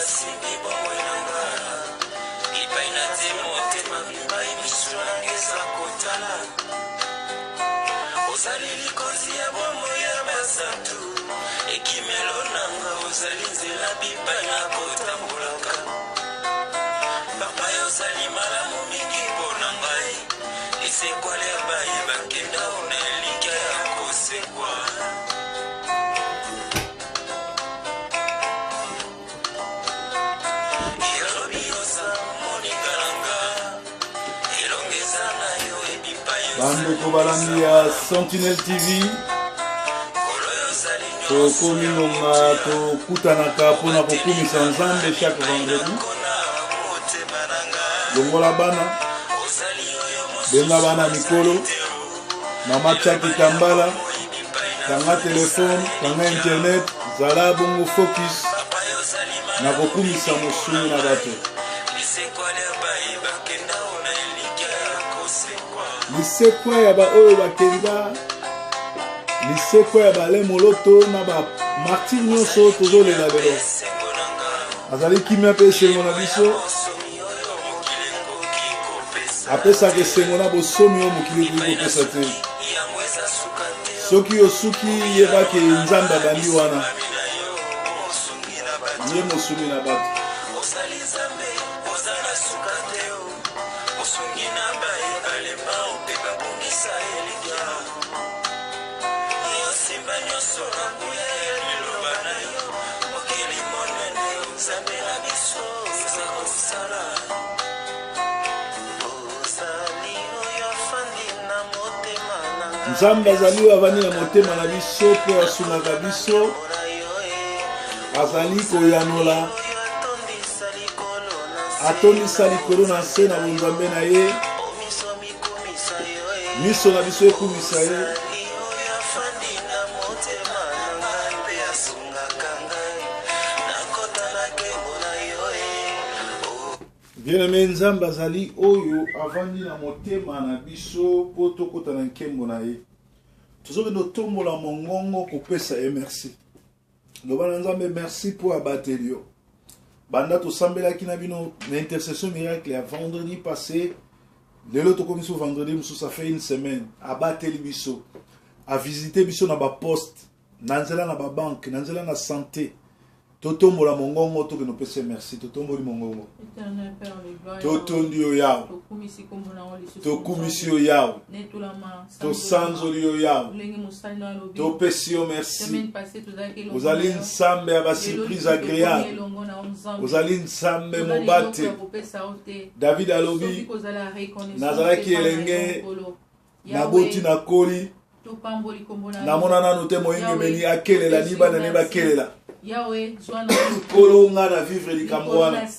asimbi bomoi na nga bipai natie motema bipai miso na nga eza kotala ozali likonzi ya bomoi ya basantu ekimelo na nga ozali nzela bipai nakotambolaka papa yo ozali malamu mingi mpo na ngai lisekwa lya baye bakenda na elikya ya kosekwa. Bandeko balandi ya Sentinelle TV, tokomi ngonga tokutanaka mpona kokumisa Nzambe chaque vendredi. Longola bana, benga bana mikolo, mama Chaki Tambala, kanga telefone, kanga internet, zala bongo focus na kokumisa mosuni na bato. Lisekwa ya baoyo bakenda, lisekwa ya bale moloto na bamartire nyonso tozolela lelo. Azali kimia mpe esengo na biso. Apesaka esengo na bosomi oyo mokili ekoki kopesa te. Soki osuki, yeba ke Nzambe abandi wana. Ye mosumi na bato. Ozali Nzambe, oza na suka te o. Mosungi na baye balemba mpe babungisa elikya. Yo simba nyonso na nguya ya liloba na yo. Mokeli monene, Nzambe na biso, oza kosala. Ozali oyo afandi na motema na ngai. Nzambe azali oyo avandi na motema na biso mpe asungaka biso, azali koyanola, atondisa likolo na nse na bonzambe na ye. Miso na biso ekumisa ye. Bien-aimé, Nzambe azali oyo avandi na motema na biso mpo tokota na nkembo na ye. Tozokende kotombola mongongo kopesa ye merci. Loba na Nzambe merci mpo abateli yo. Banda tosambelaki na bino na intercession miracle ya vendredi passé, lelo tokomi so vendredi mosusu, ça fait une semaine. Abateli biso, avisite biso na baposte, na nzela na babanke, na nzela na santé. Totombola mongongo, tokende opesa merci. Totomboli mongongo, totondi yo Yawe, tokumisi yo Yawe, tosanzoli yo Yawe, topesi yo merci. Ozali Nzambe ya basurprise agréable, ozali Nzambe mobate. David alobi, nazalaki elenge, naboti, nakoli, namona nanu te moyengebeni akelela, ni bana ne bakelela. Nkolo, nga na vivre likambo wana,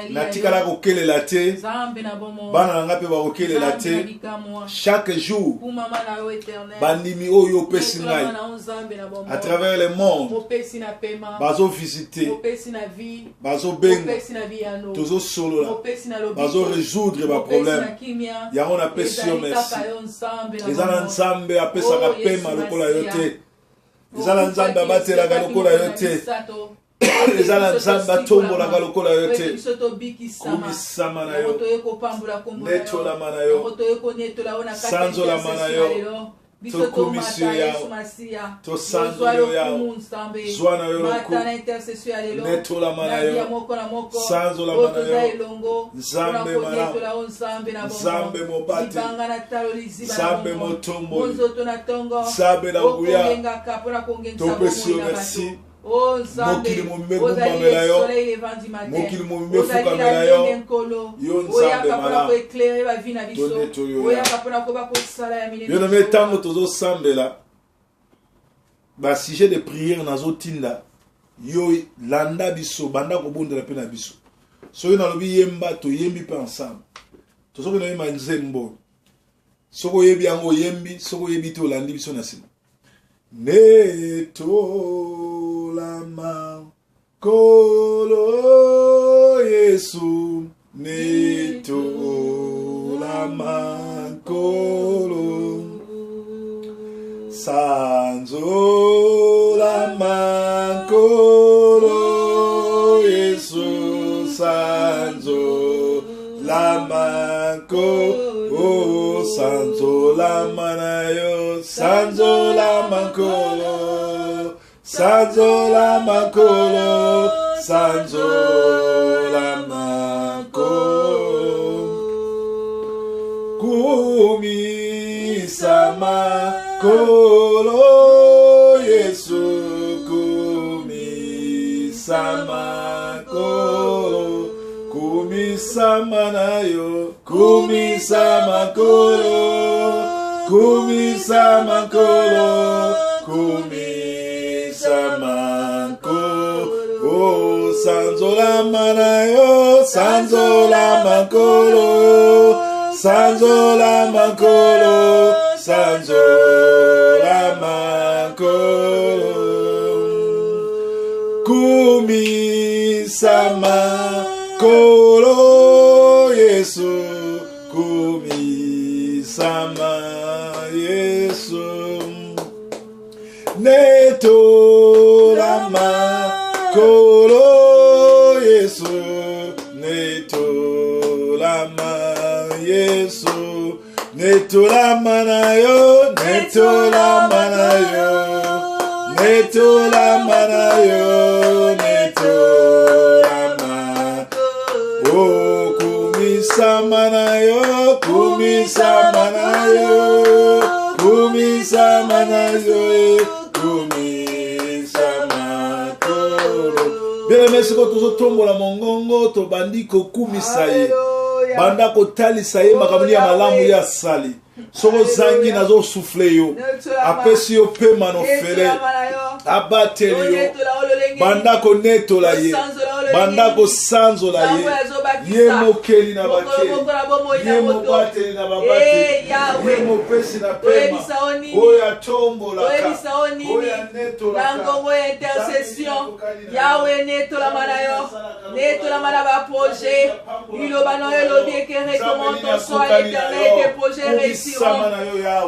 natikala kokelela te, bana na nga mpe bakokelela te. Chaque jour bandimi oyo opesi ngai à travers le monde bazovisite, bazobenga, tozosolola, bazoresoudre baproblème. Yango napesi yo merci. Eza na Nzambe apesaka pema lokola yo te, eza na Nzambe abatelaka lokola yo te, eza na Nzambe atombolaka lokola yo te. Kumisama na yo, netolama na yo, sanzolama na yo. Tokumisi yo Yawe, tosanzoli yo Yawe. Zwa na yo lokumu, netolama na yo, sanzolama na yo. Nzambe malamu, Nzambe mobate, Nzambe motomboli, Nzambe na nguya, topesi yo merci. Mokili mobimba egumbamela yo, mokili mobimba efukamela yo. Yo Nzambe malamu, tonetoli yo. Yo name ntango tozosambela basujet de prière, nazotinda yo, landa biso, banda kobondela mpe na biso. Soki nalobi yemba, toyembi mpe ensemble. Tozokende oyemba nzembo. Soki oyebi yango, oyembi. Soki oyebi te, olandi biso na nsima. Netolama Nkolo Yesu, netolama Nkolo, sanzolama Nkolo Yesu. Sanzolama Nkolo, sanzolama na yo, sanzolama Nkolo, sanzolama Nkolo, sanzolama Nkolo. Kumisama Nkolo Yesu, kumisama Nkolo, kumisama na yo, kumisama Nkolo, kumisama Nkolo, kumisama Nkolo. Oh, sanzolama na yo, sanzolama Nkolo, sanzolama Nkolo, sanzolama Nkolo. Kumisama Nkolo Yesu, kumisama Yesu. Netolama Nkolo Yesu, netolama Yesu, netolama na yo, netolama na yo, netolama na yo, netolama. Oh, kumisama na yo, kumisama na yo, kumisama na yo, eh, kumisama Nkolo. Bien-aimé, sikoyo tozotombola mongongo, tobandi kokumisa ye, banda kotalisa ye makambo ya malamu ye asali. Soki ozangi, nazosouffler yo, apesi yo pema nofele, abateli yo. Banda konetola ye, banda kosanzola ye, ye mokeli na bakeli, ye mobateli na babateli, ye mopesi na pema, oyo atombolaka, oyo anetolaka. Na ngongo ya intercession, Yawe, netolama na yo, netolama na baprojet. Liloba na yo elobi eke recommande ton sort à l'Éternel, tes projets réussiront.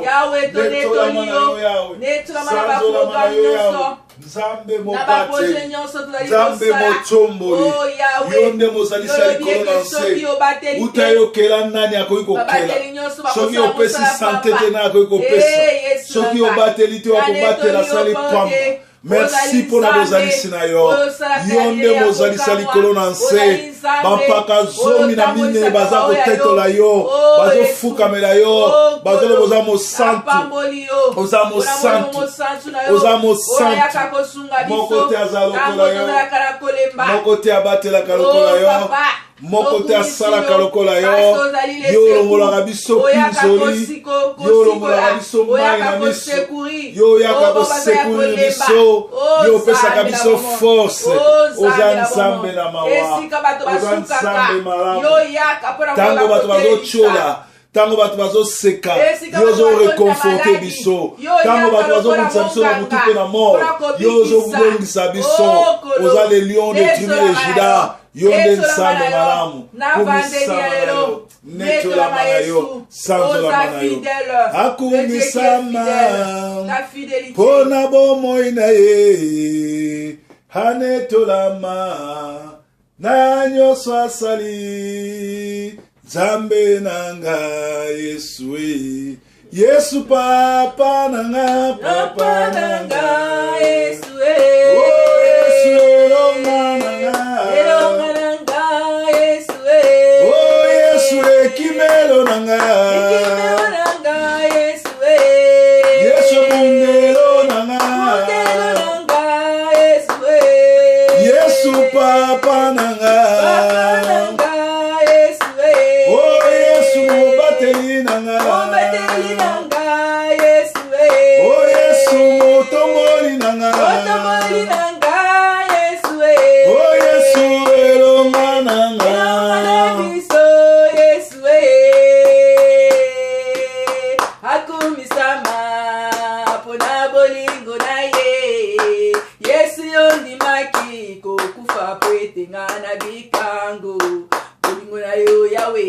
Yawe, tonetoli yo, netolama na baprogramme nyonso, Nzambe na baprojet mobateli, nyonso tozali Nzambe kosala. motomboli, Oh, Yawe, yo nde mozalisa yolobi likolo na eke nse. soki obateli Uta te, yokela, nani akoki kokela? babateli nyonso Soki bakosala opesi mosala santé pamba. te, nani akoki kopesa? Eh, Yesu Soki na ngai. obateli te, wakobatela Nanetoli sali yo pamba. te. Merci Ozali mpona Nzambe bozalisi na yo. oyo osalaka Yo ya nde ya mozalisa kokamwa. likolo na nse. Ozali Nzambe Bampaka oyo 14 baza otambolisaka baoyo ya kotetola yo, Oh, bazofukamela Yesu. yo, Oh, bazoloba Nkolo. oza mosantu. Napamboli yo. Oza Mpona mosantu. molimo mosantu na yo. Oza Oyo mosantu. ayaka kosunga biso. Moko te aza lokola Ntango yo. tozalaka na kolemba. Moko te abatelaka lokola Oh, yo, Papa, moko te tokumisi asalaka yo. lokola yo. Kasi ozali Yo leseku. olongolaka biso Oyaka pinzoli, yo olongolaka kosikola. biso mai Oyaka na miso, kosecourir. yo oyaka Oh, babaza ya kosecourir kolemba. biso, Oh, yo opesaka Nzambe na biso bomoi. force. Oh, Oza Nzambe na Nzambe bomoi. na mawa, Esika bato oza basukaka, Nzambe malamu. yo yaka mpona Ntango koyeba bato kotelisa. bazotiola, ntango bato bazoseka, Esika yo bato ozoréconforter bazonda biso. maladi, yo Ntango yaka bato lokola bazobundisa biso na butu monganga mpe na mort, mpona yo kobikisa. ozobongisa biso. Oh, Nkolo, Oza le lion de tribu de netolama na Juda, yo. yo nde Netolama Nzambe na yo. malamu. Na vandeli Kumisama ya na lelo, yo, netolama netolama na yo, Yesu. sanzolama Oza na yo. fidèle. Le Dieu qui est Akumisama fidèle. Ta fidélité. mpo na bomoi na ye, anetolama na nyonso asali. Nzambe na nga Yesu e, Yesu papa na nga, Papa papa na na nga nga Yesu e. O Yesu, elonga na nga. Elonga na nga Yesu e. O Yesu, ekimelo na nga. Ekimelo na nga Yesu e. Yesu, bundelo na nga. Bundelo na nga Yesu e. Yesu papa na nga. Papa na nga Yesu e. O Yesu, mobateli na nga. Mobateli na nga Yesu e. O Yesu, motomboli na nga. Motomboli na nga Yesu e. O Yesu, elonga na nga. Elonga na biso Yesu e. Akumisama mpona bolingo na ye. Yesu, yo ndimaki kokufa po ete nga na bikango. Bolingo na yo Yawe,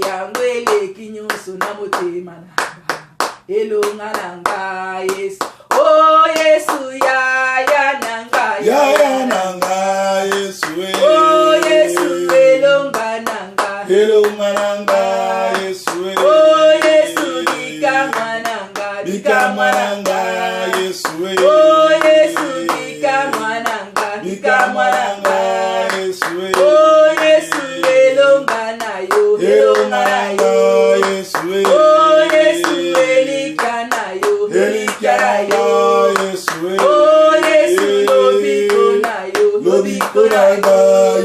yango eleki nyonso na motema na nga. Elonga na nga Yesu, o Yesu, yaya na nga. Yaya na nga Yesu e. O Yesu e. Bikamwa na nga Yesu e. Oh Yesu bikamwa na nga Bikamwa na nga Yesu e. Oh Yesu bikamwa na nga Bikamwa na nga Yesu e. Oh Yesu elonga na yo Elonga na nga Yesu e. Oh Yesu elikya na yo Elikya na nga Yesu e. Oh Yesu lobiko na yo Lobiko na nga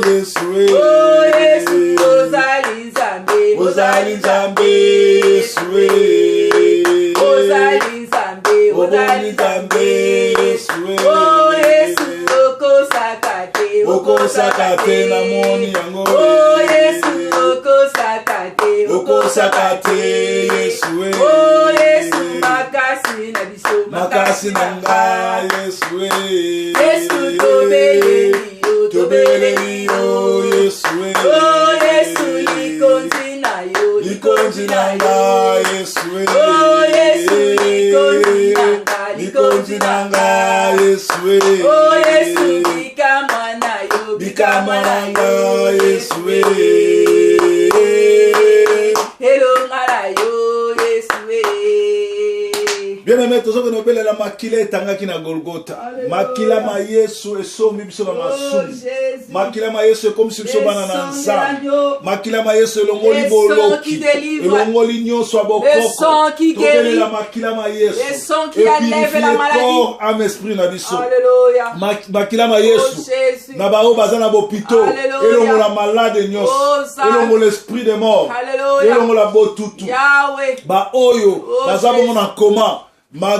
Yesu e. Oh Yesu ozali Nzambe Ozali Nzambe Yesu e. Ozali Nzambe Ozali Nzambe Yesu e. Oh Yesu okosaka te Okosaka te namoni yango e. Oh Yesu okosaka te Okosaka te Yesu e. Oh Yesu makasi na biso Makasi na nga Yesu e. Yesu tobeleli yo Tobeleli yo Yesu e. Oh Yesu likonzi na yo Likonzi na nga Yesu e. Oh Yesu likonzi na nga Likonzi na nga Yesu e. Oh Yesu bikamwa na yo Bikamwa na nga Yesu e. Elonga na yo Yesu e. Bien aimé, tozokende kobelela makila etangaki na Golgotha. Alléluia. Makila ma Yesu esombi biso na Oh masumu. Jésus. Makila ma Yesu ekomisi biso Le bana na sang de Nzambe. l'agneau. Makila ma Yesu elongoli Le sang boloki, qui délivre. elongoli nyonso ya Le bokoko. sang qui guérit. Tobelela makila ma Yesu. Le sang qui enlève la Epurifie maladie. corps, âme, esprit na biso. Alléluia. Makila ma Oh Yesu. Jésus. na baoyo baza na bopito Alléluia. elongola malade nyonso Oh, Nzambe. elongola esprit de mort Alléluia. elongola botutu Yahweh. baoyo Oh, baza bongo na koma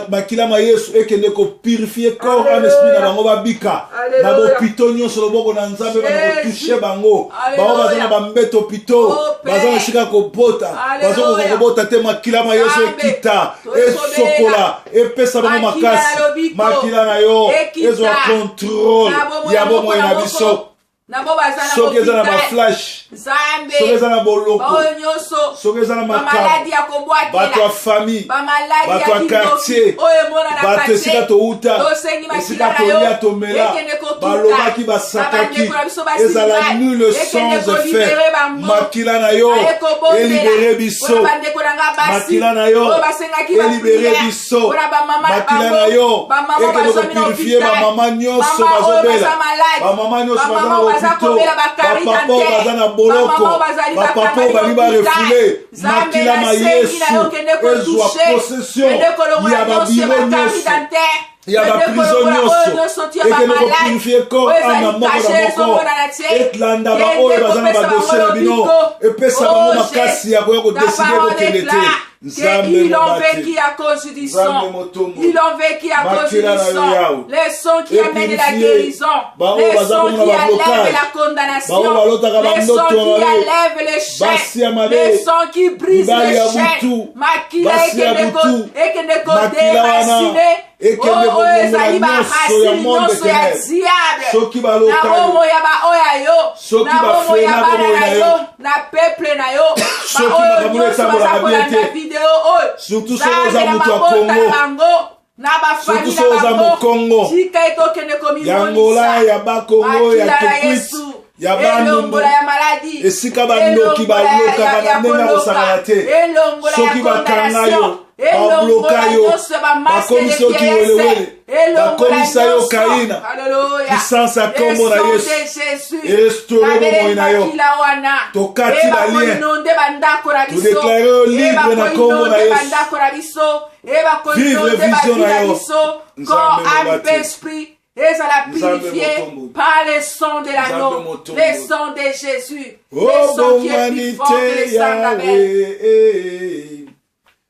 makila ma Yesu ekende kopurifie corps âme esprit na bango babika Alléluia. na bopito nyonso loboko na Nzambe bana Jésus. kotushe bango. Alléluia. Bao baza na bambeto pito, Oh, Père. baza na esika kobota, Alléluia. bazokoka kobota te. Makila ma Yesu Nzambe. ekita, Tosobela. esokola, epesa bango Makila makasi. ya lobiko. Makila na yo Ekita. ezwa contrôle Na bomoi ya na moko bomoi na na moko. biso. Na bo baza na Soki eza na hôpital. baflash, Nzambe. soki eza na boloko, Baoyo nyonso. soki eza na Bamaladi makambo, ya kobwakela. bato ya famille, Bamaladi bato ya ya kindoki. quartier, Oyo emonana bato quartier. esika touta, Tosengi makila esika na tolia yo. tomela, Ekende kokita. balobaki, Na basakaki, bandeko na biso basili ezala ngai. nul Ekende sans kolibere effet. bango. Makila na yo Aye kobondela. elibere biso. Mpona bandeko na nga basi. Makila na yo Oyo basengaki elibere bapriere. biso. Mpona bamama na Makila bango. na yo Bamama ekende bazwami na kopurifie hôpital. bamama nyonso Mama oyo bazobela, baza malade. bamama nyonso baza Bamama na oyo baza hôpitaux, kobela bakari bapapa oyo dentaire. baza na boloko, Bamama oyo bazali bapapa oyo bakangami bali na hôpital. barefule. Nzambe Makila ma nasengi na Yesu yo kende ezwa kotouche. possession Kende kolongola ya nyonso ya babiro bakari nyonso, dentaire. ya Kende baprison kolongola oyo nyonso, nyonso ti ya ekende bamalade. kopurifie corps, Oyo âme ezali na moko kashe na moko, ezomonana te. etlanda Kende baoyo baza na kopesa badossier na bango bino, lobiko. epesa bango Oh, makasi Jésus, ya koya ta kodeside parole kokende te. déclare que Nzambe ils ont mobate. vécu à cause du Nzambe sang. motombo. Ils ont vécu à cause du Makila na yo sang. Yawe. Le sang qui amène la Epurifie guérison. baoyo Le baza sang bongo na qui enlève bablocage, la condamnation. baoyo balotaka Le sang bandoto qui ya mabe, enlève les basi ya chaînes. mabe, Le sang qui brise mibali les ya chaînes. butu, Makila basi ya ekende ko- butu, ekende makila wana kodéraciner. ekende Oh, oyo kolongola ezali nyonso ya baracine monde nyonso ya ténèbre. diable. Soki Na baloka yo, bomoi ya baoyo ya yo, soki na bomoi ya bafrena bana bomoi na na yo, yo, na peuple na yo, soki baoyo makambo nyonso etambolaka baza bien kolanda te, video oyo, surtout soki oza Nzambe na moto ya mabota na Congo, bango, na surtout bafamille soki na oza bango, mokongo tika ete okende ya Angola, komimonisa. ya Bakongo, ya Makila na Kikwit, Yesu, ya Bandundu, elongola ya maladi, esika bandoki elongola balokaka ya na ndenge ya koloka, kosakana te, elongola ya soki bakanga condamnation, yo, babloka elongola yo, nyonso ya bamaske de bakomisa yo vieillesse, kiwelewele, elongola bakomisa yo nyonso. Kaina. Alléluia. Puissance ya kombo na Le sang Yesu de Jésus. erestaure bomoi na yo. Makila wana. Tokati E ba lien. bakoinonde bandako na biso. Todeklare yo E libre na kombo na bakoinonde Yesu. bandako na biso. E Vivre bakoinonde vision bavi na na yo. biso. Nzambe Corps, âme, mobate. esprit, ezala Nzambe purifié motombo. par le sang de l'agneau, Nzambe motombo. le sang de Jésus, le sang qui est plus obongwani fort que te le sang d'Abel.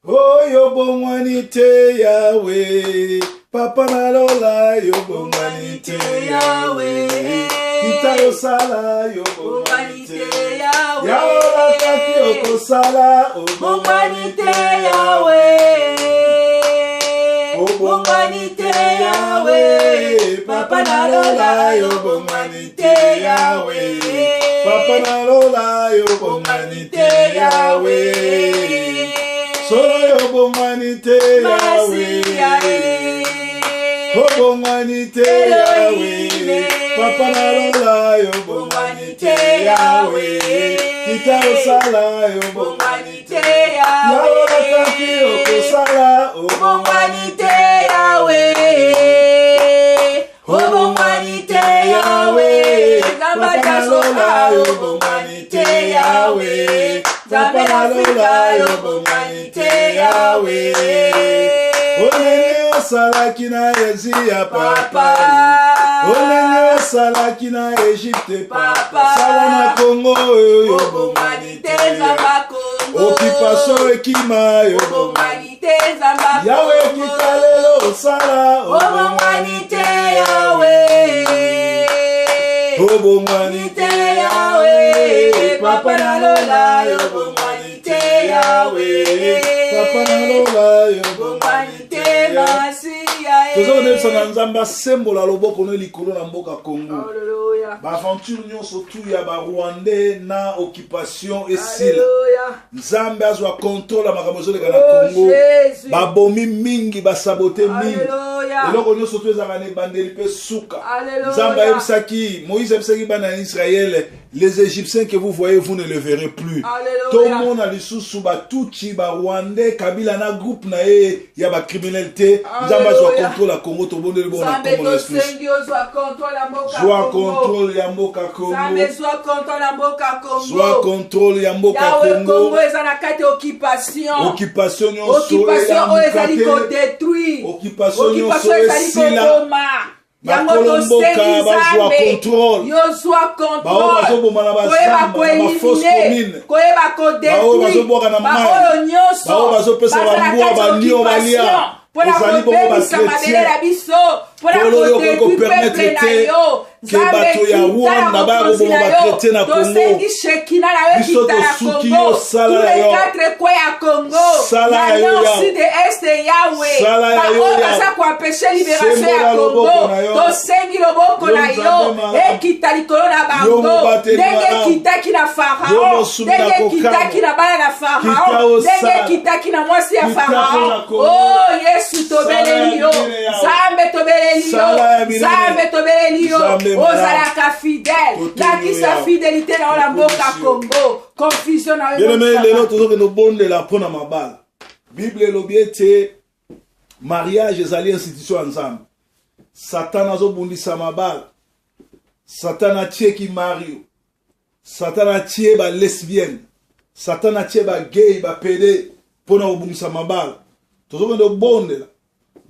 Yawe, oyo bongwani te Yawe, papa na lola, yo bongwani te Yawe, kita yosala, yo bongwani te Yahweh. Yawe, olakaki okosala, Bongwani te Yahweh. Bongwani te Yahweh. Papa na lola, yo bongwani te Yawe, papa na lola, yo bongwani te Yawe, solo yo bongwani te Yawe, obongwani te Yawe, papa na lola, yo bongwani te Yawe, Kita osala Obongwani te Yawe olakaki okosala Obongwani te Yawe. Obongwani te Yawe. Nzambe Papa na lola obongwani te Yawe. Nzambe Papa na na lola Afrika obongwani te Yawe. Olenge osalaki na Ezia papa. Papa. Olenge osalaki na Egypte papa. Papa. Sala na Congo oyo Obongwani te Nzambe ya Congo. Occupation ekima yo Obongwani te Nzambe ya Yawe Congo. kita lelo osala Obongwani te Yawe. Obongwani te Yawe. Papa na lola obongwani te Yawe. Papa na lola Obongwani te Masiya. toza koyebisa na nzambe asembola loboko no likolo na mboka congo Hallelujah. baaventure nyonso tu ya barwandais na occupation esila Hallelujah. nzambe azwa contrôle ya makambo ezoleka na Oh, congo Jésus. babomi mingi basabote mingi Hallelujah. eloko nyonso to ezalaka na ebandeli mpe suka Alléluia. nzambe ayebisaki moïse ayebisaki bana ya israele les égyptiens que vous voyez vous ne le verrez plus Alléluia. tomona lisusu batutsi barwandais kabila na groupe na ye ya bacriminel te nzambe azwa Alléluia. contrôle ya congo tobondeli bongo na Nzambe kombo na yesu kristo tosengi ozwa contrôle ya mboka zwa Congo. contrôle ya mboka Nzambe congo zwa contrôle ya mboka zwa Congo. contrôle ya mboka Yawe Congo congo eza na kati ya occupation. occupation nyonso Occupation oyo ezali eyamuka te kodétruire. Occupation Occupation nyonso ezali esila. koboma. Yango Bakolo mboka tosengi bazwa Nzambe. contrôle. Yo zwa Baoyo bazoboma na contrôle. Koyeba bazamba, na bafosse koelimine. commune. Koyeba Baoyo kodétruire. bazobwaka na mai. Baoyo nyonso Baoyo bazopesa baza na bambwa, kati ya banio balia. occupation. Mpona Ezali bongo kobebisa bachrétien. mabele na biso mpona Nkolo oyo okoki kodétruire kopermettre peuple na te yo ke Nzambe bato ya kita na Rwanda baya bokonzi koboma na yo. bachrétien na Congo. tosengi shekina na yo Biso kita na tosuki Congo yo, sala tous ya les yo. quatre coins ya Congo Sala na ya yo, nord Yawe. sud est yawe Sala ya yo, baoyo Yawe. baza koempeshe libération Sembola ya Congo loboko na yo. tosengi loboko Yo na yo Nzambe malamu. ekita likolo na Yo bango mobateli ndenge malamu. ekitaki na Yo Farao mosumi na ndenge kokamwa. ekitaki na bana na Kita Farao osala. ndenge ekitaki na mwasi ya Kita Farao mpona Congo. oh Yesu tobeleli Sala ya yo minene, Yawe. Nzambe tobeleli yo Sala ya minene. Nzambe tobeleli yo Nzambe malamu. ozalaka fidèle Totuni lakisa yo, Yawe. fidélité na yo na mboka Tokumisi yo. Congo confusion na yo bien-aimé emonisaka. lelo tozokende obondela mpo na mabala bible elobi ete mariage ezali institution ya nzambe satan azobundisa mabala satan atieki mario satan atie balesbienne satan atie bagay bapede mpo na kobungisa mabala tozokende obondela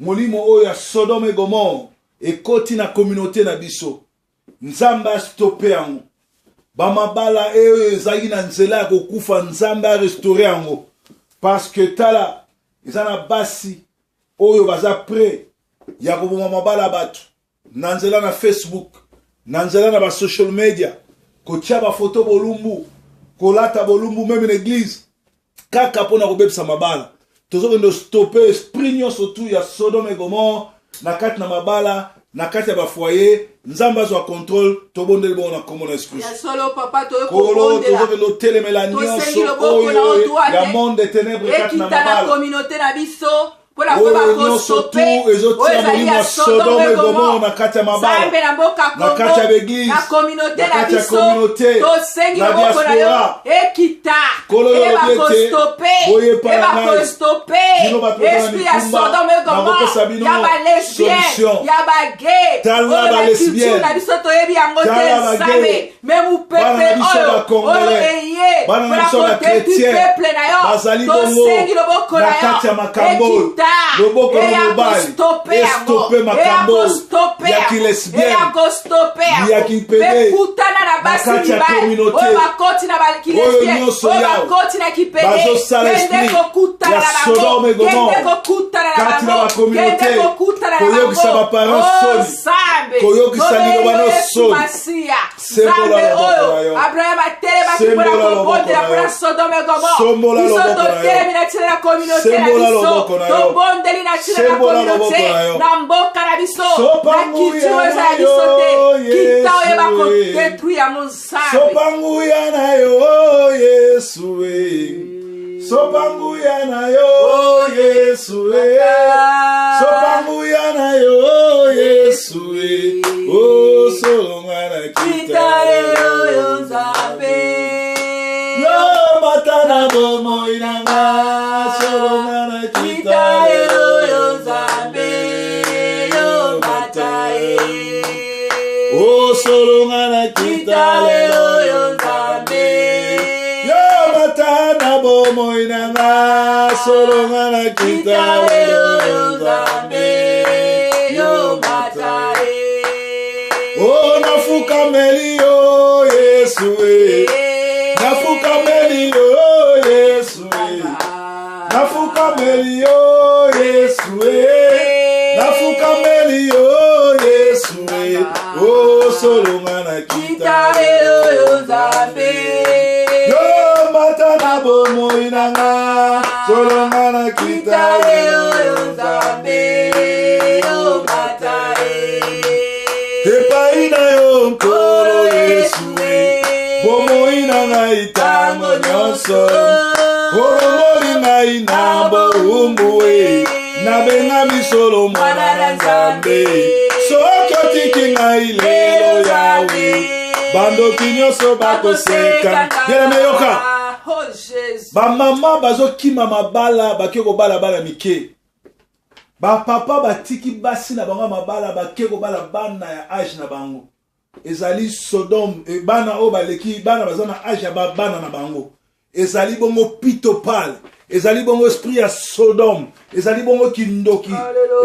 molimo oyo ya sodome gomore ekoti na communauté na biso nzambe astope yango bamabala oyo ezalaki na nzela ya kokufa nzambe arestaure yango parce que tala eza na basi oyo baza pre ya koboma mabala ya bato na nzela na facebook na nzela na basocial media kotia bafoto bolumbu kolata bolumbu meme na eglize kaka mpona kobebisa mabala tozokende stope esprit nyonso tu ya sodome gomore na kati na mabala na kati ya bafoyer nzambe azwa contrôle tobondeli bongo na nkombo na yesu ya kristo solo papa toye kolo kobondela tozokende otelemela tosengi nyonso loboko na yo oyo droite ya monde de ténèbre kati na ekita na mabala communauté na biso mpona koyeba oyo nyonso kostope tu oyo ezotia ezali molimo ya ya sodome sodome gomore gomore na kati ya mabala nzambe na mboka na kati ya kongo baeglize na communauté na na kati ya biso communauté tosengi na loboko na yo diaspora ekita Nkolo oyo eyeba olobi ete, kostope boyepa na eyeba ngai. kostope Bino bato boza na esprit ya mikumba, sodome nakopesa gomore bino ya balesbienne solution. ya bagay Tala oyo na balesbienne. culture na biso toyebi yango te Tala bagay. nzambe me Bana mopepe na biso oyo bacongolais. oyo eye Bana na mpona biso kodétruire bachrétien. peuple na yo Bazali bongo tosengi loboko na na kati ya yo makambo oyo. ekita Loboko na eya mobali. kostope yango Estope eya makambo oyo. kostope Ya yango kilesbienne. eya kostope Ya yango kipede. mpe kutana na basi Na kati ya mibali communauté. oyo bakoti na Oyo bakilesbienne nyonso oyo yawe. bakoti na kipede Bazosala kende esprit kokutana ya na bango Sodome et Gomorrhe. kende kokutana na Kati na bango bacommunauté. kende kokutana na Koyokisa bango baparents Oh, soni. Nzambe Koyokisa Tobeli liloba yo na Yesu soni. Masiya Sembola Nzambe loboko na oyo yo. Abraham atelemaki mpona Sembola loboko kobondela na mpona yo. Sodome Gomore Sombola biso loboko na yo. totelemi na ntina na communauté na Sembola biso loboko na yo. tobondeli na ntina na Sembola loboko communauté na yo. na mboka na biso Sopa na culture nguya oyo eza ya na biso te yo, kita oyeba Yesu, kodétruire yango Nzambe sopa nguya na yo yesu e sopa nguya na yo yesu e sopa nguya na yo yesu e osolonga na kita kita lelo yo Nzambe bomoi na nga solo nga na kita lelo Nzambe yo mata e. O nafukameli yo Yesu e, nafukameli yo Yesu e, nafukameli yo Yesu e, nafukameli yo Yesu e, o solo nga na kita lelo yo Nzambe yo mata na bomoi na nga solo nga na kita lelo yo Nzambe yo mata e. Epai na yo Nkolo Yesu e, bomoi na ngai ntango nyonso olongoli ngai na bowumbu e, nabengami solo mwana na Nzambe. Soki otiki ngai lelo Yawe, bandoki nyonso bakoseka. Bien-aimé, yoka. Oh Jésus. Bamama bazokima mabala, bake kobala bana mike. Bapapa batiki basi na bango ya mabala, bake kobala bana ya age na bango. Ezali Sodome, e bana oyo baleki bana baza na age ya bana na bango. Ezali bongo pitopale, ezali bongo esprit ya Sodome, ezali bongo kindoki,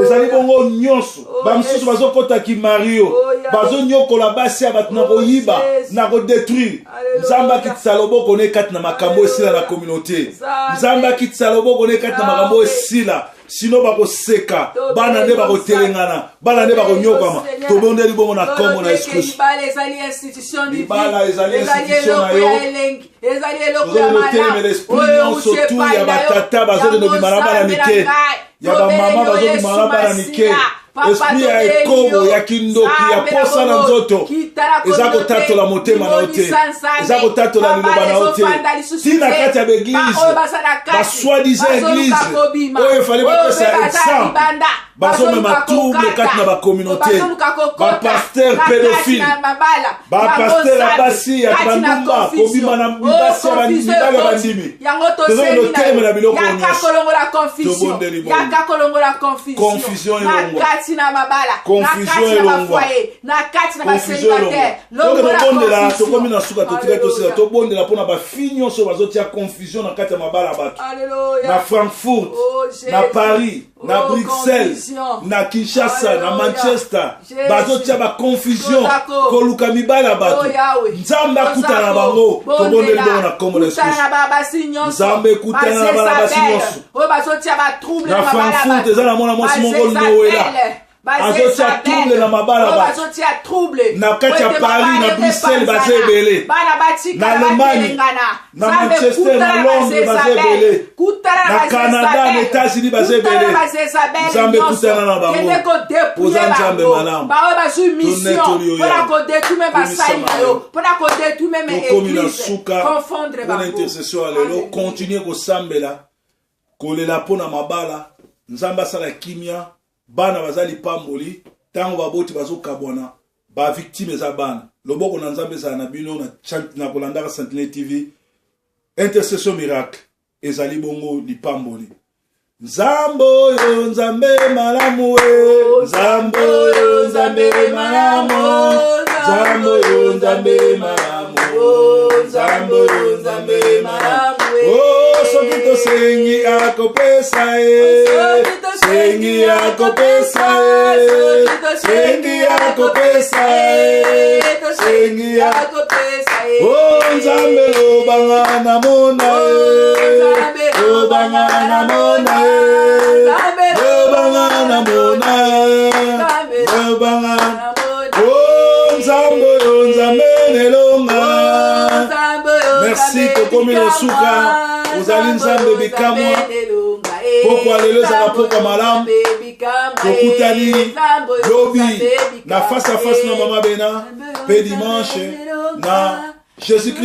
ezali bongo nyonso. Oh, Bamosusu Yesu. bazokota kimario, Oh, Yahweh. bazonyokola basi ya bato na Oh, koyiba, Yesu. na kodetruire. Alléluia. Nzambe akitisa loboko ne kati na makambo esila na Alléluia. communauté. Nzambe. Nzambe akitisa loboko ne kati na makambo Nzambe. esila, sino bakoseka, Tobeli bana nde bakotelengana, bana nde bakonyokama. Seigneur. Tobondeli bongo na kombo na Yesu Toloteke Kristo. libala ezali institution divine. Libala ezali Ezali institution na eloko yo. ya elengi, ezali eloko ya Tozokende malamu. kotelemela esprit Oyo nyonso euti tu epai ya na yo. batata bazokende Yango kobima na bana Nzambe na mike, ngai. ya bamama Tobeleli yo bazobima na Yesu bana mike. Masiya. Papa, Esprit ya tobeleli ekobo, yo. ya kindoki, ya Nzambe na posa na bomoi. nzoto. Kita na Eza communauté. kotatola motema na yo te. Limonisa Nzambe. Eza kotatola Papa, liloba na yo te. ezofanda lisusu Tina te. kati ya baeglise, Ba oyo baza na kati, basoi-disant bazoluka église, kobima. oyo efali Oyo bapesa mpe baza exemple, libanda, bazomema bazoluka trouble kokata. kati na bacommunauté. Bazoluka kokota Bapasteur na kati pédophile, na mabala. bapasteur ya Yango basi ya Nzambe, kati na bandumba, confusion. kobima na Oh, basi ya confusion mibali ya ekoti. bandimi. Yango Tozokende tosengi na kotelemela yo. biloko Yaka nyonso. kolongola confusion. Tobondeli bongo. Yaka kolongola confusion. Confusion Na elongwa. kati na mabala, na Confusion kati na elongwa. bafoyer, na kati na Confusion elongwa. bacélibataire. Toke Longola tobondela, confusion. tokomi na suka, totika tosila. Alléluia. Tobondela mpona bafille nyonso bazotia confusion na kati ya mabala ya bato. Alléluia. Na Frankfurt, Oh, Jésus. na Paris, na Oh, Bruxelles, confusion. na Kinshasa, na Alléluia. Manchester, Jésus. bazotia baconfusion, Tozako. koluka mibali ya bato. Oh, Yahweh. Nzambe akutana na Tozako. bango. Tobondeli Bondela. bongo na kombo na Yesu Kutana Kristo. na bana basi nyonso. Nzambe kutana na bana basi Bazezabel. nyonso. Oyo bazotia batrouble Na na mabala Frankfurt, bato. eza na mwana mwasi moko Bazezabel. Noela. Azotia trouble na mabala Oyo bato. bazotia trouble. Na kati ya Po ete Paris, mabala na Bruxelles, epanzana. baza ebele. Bana batikala Na Allemagne, batelengana. na Nzambe, Manchester, kutana na na Londres, baza Bazezabel. ebele. Kutana na Na Canada, na Bazezabel. États-Unis, baza Kutana ebele. na Bazezabel Nzambe, nyonso. kutana na bango. Kende kodépouiller Oza Nzambe bango. malamu. Baoyo bazwi mission Tonetoli yo mpona Yawe. kodétruire basali na yo, mpona kodétruire meme Tokomi na église, suka confondre mpona bango. intercession ya lelo. Alléluia. Continue kosambela, kolela mpona mabala. Nzambe asala kimia, bana baza lipamboli. Ntango baboti bazokabwana, bavictime eza bana. Loboko na Nzambe ezala na bino na kolandaka Sentinelle TV. Intercession miracle ezali bongo lipamboli. Nzambe oyo, Nzambe malamu e, Nzambe oyo, Nzambe malamu, Nzambe oyo, Nzambe malamu, Nzambe oyo, Nzambe malamu. Oh, soki tosengi akopesa ye, sengi akopesa ye, sengi akopesa ye, sengi akopesa ye. Oh, Nzambe lobanga na mona ye, lobanga na mona ye, lobanga na mona ye, lobanga. Oh, Nzambe oyo, Nzambe nelonga. Merci, tokomi na suka. Ozali Nzambe bikamwa. Pokwa lelo ezala pokwa malamu. Tokutani lobi na face à face na Mama Bena, pe dimanche na Jésus-Christ.